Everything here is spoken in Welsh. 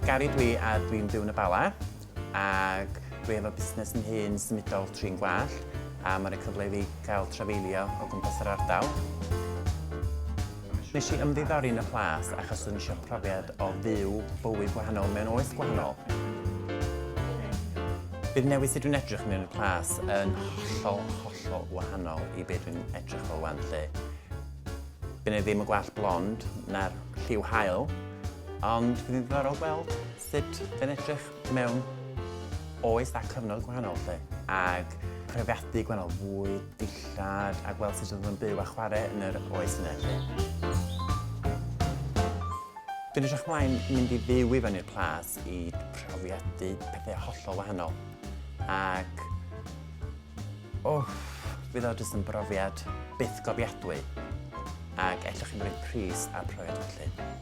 Gary dwi a dwi'n byw yn y Bala ac dwi efo busnes yn hun symudol trin gwallt a mae'n rhoi cyfle i fi gael trafeilio o gwmpas yr ardal. Nes i ymddiddori yn y plas achos o'n eisiau profiad o fyw bywyd gwahanol mewn oes gwahanol. Bydd newid sut dwi'n edrych mewn y plas yn hollol, hollol wahanol i be dwi'n edrych fel wan lle. Bydd e ddim y gwallt blond na'r lliw haul, ond fydd yn ddiddorol gweld sut fe'n edrych mewn oes a cyfnod gwahanol lle. Ag profiadu gwahanol fwyd, dillad, a gweld sut oedd yn byw a chwarae yn yr oes yna lle. Dwi'n edrych mlaen mynd i fyw i fyny'r plas i profiadu pethau hollol wahanol. Ac Wff, fydd o jyst yn brofiad bythgofiadwy ac ellwch chi'm rhoi pris ar profiad felly.